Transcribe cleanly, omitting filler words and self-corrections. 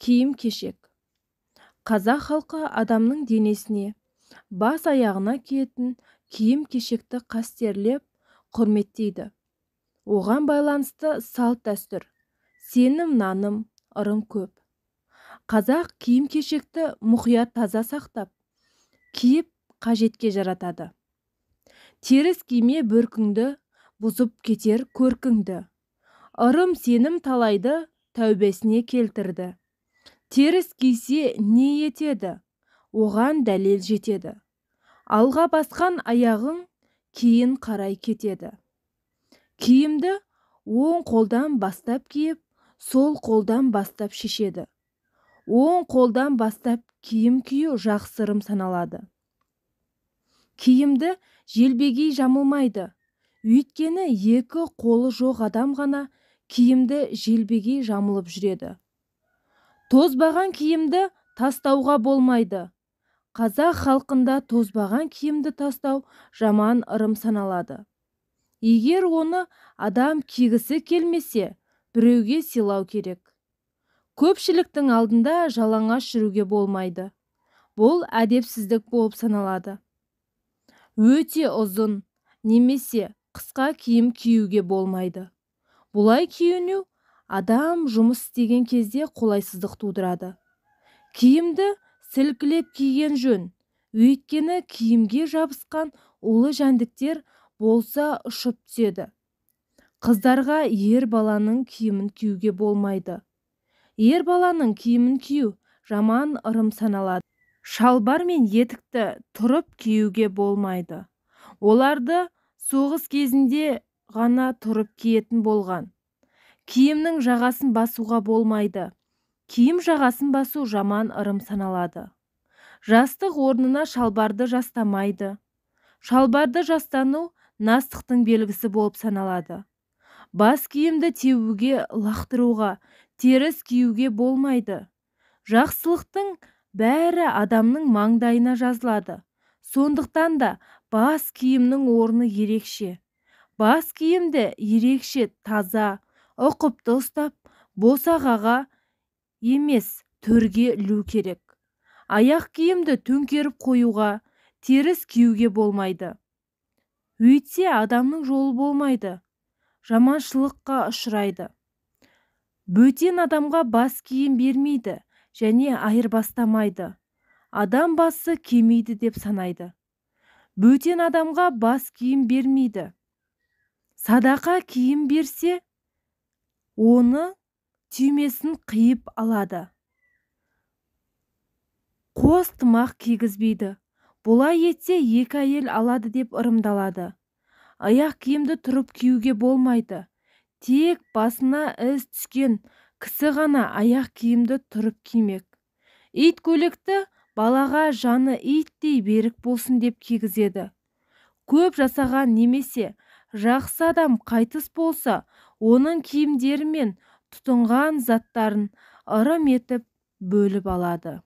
Киім-кешек. Қазақ халқы адамның денесіне, бас аяғына киетін киім-кешекті қастерлеп, құрметтейді. Оған байланысты салт-дәстүр, сенім-наным, ырым көп. Қазақ киім-кешекті мұқият таза сақтап, киіп қажетке жаратады. Теріс киме бөркіңді, бұзып кетер көркіңді. Ырым сенім талайды тәубесіне келтірді. Теріс кисе не етеді, оған дәлел жетеді. Алға басқан аяғың кейін қарай кетеді. Киімді оң қолдан бастап киіп, сол қолдан бастап шешеді. Оң қолдан бастап киім кию жақсы ырым саналады. Киімді желбегей жамылмайды. Өйткені екі қолы жоқ адам ғана киімді желбегей жамылып жүреді. Тозбаған киімді тастауға болмайды. Қазақ халқында тозбаған киімді тастау жаман ырым саналады. Егер оны адам кигісі келмесе, біреуге сыйлау керек. Көпшіліктің алдында жалаңаш жүруге болмайды. Бұл әдепсіздік болып саналады. Өте ұзын немесе қысқа киім киюге болмайды. Бұлай киіну адам жұмыс істеген кезде қолайсыздық тудырады. Киімді сілкілеп киген жөн, өйткені киімге жабысқан улы жәндіктер болса ұшып түседі. Қыздарға ер баланың киімін киюге болмайды. Ер баланың киімін кию жаман ырым саналады. Шалбар мен етікті тұрып киюге болмайды. Оларды соғыс кезінде ғана тұрып киетін болған. Киімнің жағасын басуға болмайды. Киім жағасын басу жаман ырым саналады. Жастық орнына шалбарды жастамайды. Шалбарды жастану настықтың белгісі болып саналады. Бас киімді теуге, лақтыруға, теріс киюге болмайды. Жақсылықтың бәрі адамның маңдайына жазылады. Сондықтан да бас киімнің орны ерекше. Бас киімді ерекше таза, ұқыпты ұстап, босағаға емес, төрге ілу керек. Аяқ киімді төңкеріп қоюға, теріс киюге болмайды. Өйтсе адамның жолы болмайды, жаманшылыққа ұшырайды. Бөтен адамға бас киім бермейді және айырбастамайды. Адам басы кемиді деп санайды. Бөтен адамға бас киім бермейді. Садақа киім берсе, оны түймесін қиып алады. Қос тымақ кигізбейді. Бұлай етсе екі әйел алады деп ырымдалады. Аяқ киімді тұрып киюге болмайды. Тек басына із түскен кісі ғана аяқ киімді тұрып кимек. Ит көйлекті балаға жаны иттей берік болсын деп кигізеді. Көп жасаған немесе жақсы адам қайтыс болса, оның киімдері мен тұтынған заттарын ырым етіп бөліп алады.